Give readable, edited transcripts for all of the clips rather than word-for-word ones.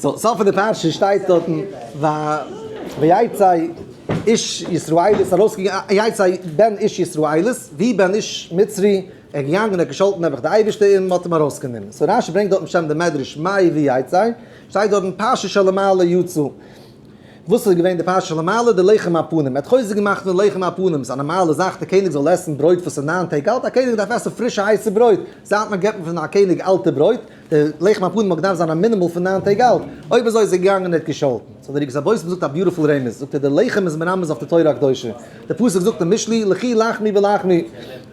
So, סוף פון די פרשה שטייט דארטן ויצא איש ישראלית ארויסגעגאנגען ויצא בן איש ישראלית ווי בן איש מצרי ער איז געגאנגען ער האט געשאלטן נעבעך די אייבערשטער און מ'האט אים ארויסגענומען. So רשי ברענגט דארט בשם די מדרש מאי ויצא שטייט דארטן פרשה שלמעלה יצא. וואס איז געווען די פרשה שלמעלה? די לחם הפנים. ער האט חוזק געמאכט פון לחם הפנים. ס'איז א נארמאלע זאך די קעניג זאל עסן ברויט וואס איז ניין טעג אלט? א קעניג דארף עסן פרישע הייסע ברויט. זייט מען געבט מען פון א קעניג אלטע ברויט? די לחם הפנים האט געדארפט זיין א מינימאל פון ניין טעג אלט. אויב אזוי איז ער געגאנגען און ער האט געשאלטן. So דער ערוגת הבושם זאגט א beautiful רמז. זאגט ער די לחם איז מרמז אויף די תורה הקדושה. די פסוק זאגט אין משלי לכי לחמי בלחמי.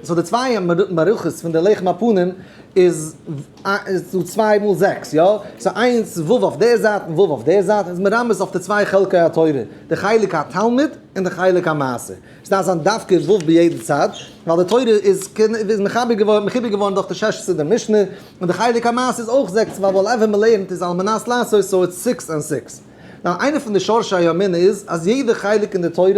So די צוויי מערכות פון די לחם הפנים איז דא צוויי מאל זעקס, יא? So איינס ו' אויף דער זייט און ו' אויף דער זייט איז מרמז אויף די צוויי חלקי התורה, די חלק התלמוד און די חלק המעשה. עס דארף זיין דווקא ו' ביי יעדן צד, ווייל די תורה איז איז מחבר געווארן מחובר געווארן דורך די שש עשרה משנה, און די חלק המעשה איז אויך זעקס ווייל whatever מען לערנט איז על מנת לעשות so it's six and six. Now איינע פון די שורשי האמונה איז אז יעדע חלק אין די תורה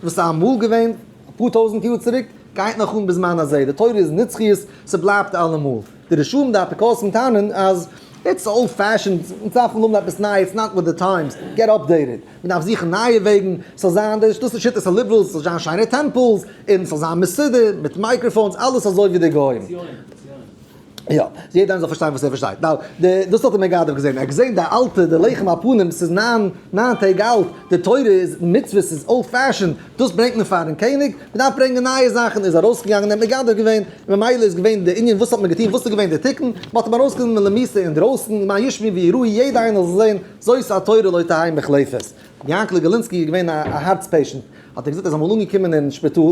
וואס איז אמאל געווען אפאר טויזנט יאר צוריק גייט נאך אן בזמן הזה, די תורה איז נצחיות, ס'בלייבט אלעמאל. די רשעים די אפיקורסים טענה'ן אז it's old fashioned, אונז דארפן האבן עפעס נייע, it's not with the times, get updated, מ'דארף זוכן נייע וועגן, ס'זאל זיין, דאס איז שיטת ה liberals, ס'זאל זיין שיינע temples, און ס'זאל זיין מסודר, מיט microphones, אלעס אזוי ווי די גוים. יא, יעדער איינער זאל פארשטיין וואס ער פארשטייט. Now, די, דאס האט ער מגדף געזען. ער האט געזען די אלטע, די לחם הפנים, ס'איז ניין, ניין טעג אלט, די תורה איז, מצוות איז old fashion, דאס ברענגט מען פארן קעניג, מען דארף ברענגען נייע זאכן, איז ארויסגעגאנגען און מגדף געווען, ממילא איז געווען די ענין, וואס האט מען געטון, וואס איז געווען די תיקון, מען האט אים ארויסגענומען למיתה אינדרויסן, למען ישמעו ויראו, יעדער איינער זאל זען, זאת התורה לא תהא מוחלפת. יענקל גאלינסקי איז געווען א הארץ patient, האט ער געזאגט ער איז אמאל אנגעקומען אין שפיטאל,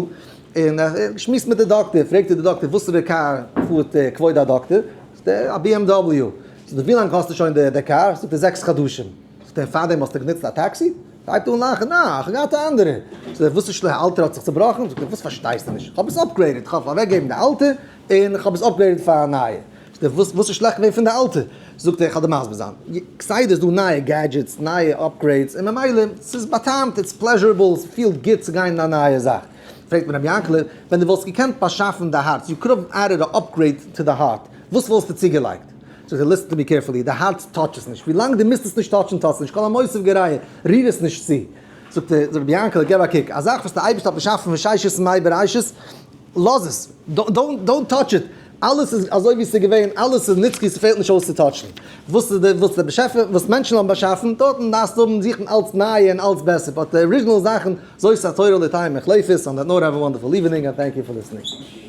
און ער האט געשמועסט מיט די דאקטער, פרעגט ער די דאקטער וואסערע קאר פארט כבוד הדאקטער, זאגט ער א BMW, זאגט ער ווי לאנג האסטו שוין די קאר, זאגט ער זעקס חדשים, זאגט ער פארדעם האסטו גענוצט א טעקסי? הייבט אן לאכן, נעה, איך האב געהאט א אנדערע, זאגט ער וואס איז שלעכט, אלטער האט זיך צובראכן, זאגט ער וואס פארשטייסטו נישט, איך האב עס upgraded, איך האב אוועקגעגעבן די אלטע, און איך האב עס upgraded פאר א נייע, זאגט ער וואס וואס איז שלעכט געווען פון די אלטע? זאגט ער איך וועל דיר מסביר זיין, כסדר איז דא נייע gadgets, נייע upgrades, און ממילא ס'איז באטעמט, it's pleasurable, ס'פילט גוט צו גיין אין א נייע זאך. פרעגט מיר רבי יענקעלע, ווען דו וואלסט געקענט באשאפן די הארץ, you could have added a upgrade to the heart, וואס וואלסטו צוגעלייגט? זאגט ער, listen to me carefully, די הארץ touch עס נישט, ווילאנג דו מוזט עס נישט touch ן touch עס נישט, כל המוסיף גורע, ריר עס נישט צו. זאגט ער, זאגט רבי יענקעלע, געב א קוק, א זאך וואס דער אייבערשטער האט באשאפן פון ששת ימי בראשית, לאז עס, don't touch it, אלעס איז אזוי ווי עס איז געווען, אלעס איז נצחי, ס'פעלט נישט אויס צו touch ן. וואס איז די, וואס דער באשעפער, וואס מענטשן האבן באשאפן, דארטן דארפסטו האבן זוכן אלץ נייע און אלץ בעסער, but די original זאכן, זאת התורה לא תהא מוחלפת, on that note have a wonderful evening and thank you for listening.